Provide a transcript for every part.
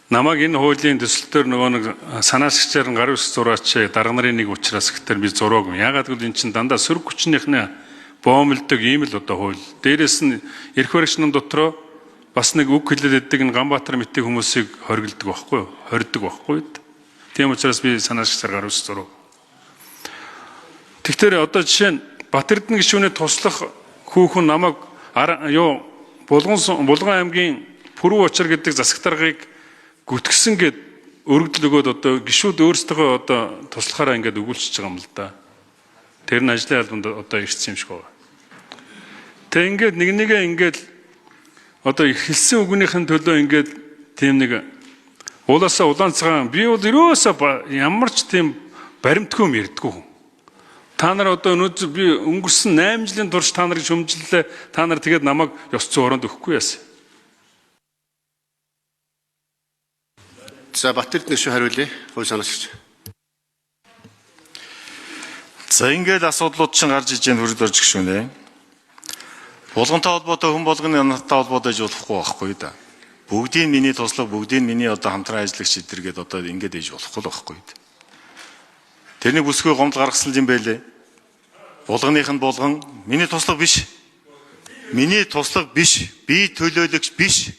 Намайг энэ хуулийн төсөл төр нөгөө нэг санаачлагчаар нь гар үс зураач дарга нарын нэг учраас гэтэр би зураагүй. Яагаад гэвэл эн чинь дандаа сөрөг хүчнийхний боомлдог ийм л одоо хууль. Дээрээс нь эрх баригч нам дотроо бас нэг үг хэлээд байдаг энэ Ганбаатар мэтийг хүмүүсийг хоригддаг байхгүй юу? Хордог байхгүй юу? Тийм учраас би санаачлагчаар гар үс зуруу. Тэгэхээр одоо жишээ нь Батэрдэн гишүүний туслах хүүхэн намайг юу Булган Булган аймгийн Пүрүү учир гэдэг засаг даргаыг гүтгсэн гэд өргөдөл өгөөд одоо гишүүд өөрсдөө одоо туслахаараа ингээд өгүүлчихэж байгаа юм л да. Тэр нь ажлын албанд одоо ирсэн юм шиг байна. Тэг ингээд нэг нэгэ ингээд одоо хэлсэн үгнийхэн төлөө ингээд тийм нэг уулаасаа улаан цагаан би бол ерөөсөө ямар ч тийм баримтгүй юм ярьдгүй хүн. Та нар одоо өнөөдөр би өнгөрсөн 8 жилийн турш та нарыг шөмжлөлээ. Та нар тэгээд намайг ёс зүйн оронд өгөхгүй яасан. За Батэрдэнэ гишүүн хариулъя. Хууль санаачлагч. За ингээд асуудлууд чинь гарч иж जैन хүрээд орж гишүүнээ. Булгантай холбоотой хүн болгоны надтай холбоотой иж болохгүй байхгүй да. Бүгдийг миний туслах, бүгдийг миний одоо хамтран ажиллагч эдэргээд одоо ингээд иж болохгүй л байхгүй да. Тэрний бүсгүй гомдол гаргасан юм байлээ. Булганых нь булган миний туслах биш. Миний туслах биш. Би төлөөлөгч биш.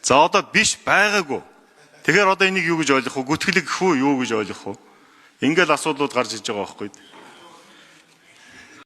За одоо биш байгаагүй. Тэгэхээр одоо энийг юу гэж ойлгох вэ? Гүтгэлэг гэх үү? Юу гэж ойлгох вэ? Ингээл асуудлууд гарч иж байгаа байхгүй.